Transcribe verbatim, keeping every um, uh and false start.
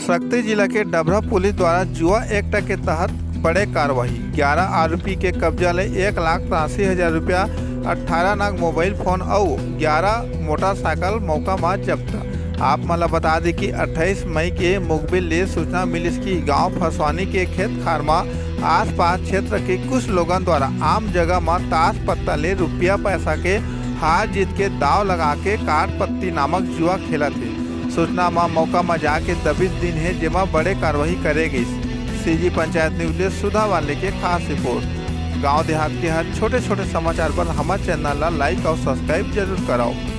सक्ती जिला के डभरा पुलिस द्वारा जुआ एक्ट के तहत बड़े कार्रवाई, ग्यारह आरोपी के कब्जा ले एक लाख तिरासी हजार रुपया, अट्ठारह नग मोबाइल फोन अउ ग्यारह मोटरसाइकिल मौका म जब्त। आप मन ल बता दे कि अट्ठाईस मई के मुखबिर ले सूचना मिलिस कि गांव फसवानी के खेत खार म आसपास क्षेत्र के कुछ लोगन द्वारा आम जगह म ताश पत्ता ले रुपया पैसा के हार जीत के दाव लगा के काट पत्ती नामक जुआ खेलत हे। सूचना म मौका म जाके दबिश दीन हे, जेमा बड़े कार्रवाई करे गइस। सीजी पंचायत न्यूज ले सुधा वाले के खास रिपोर्ट। गांव देहात के हर छोटे-छोटे समाचार बर हमर चैनल ला लाइक अउ सब्सक्राइब जरूर करव।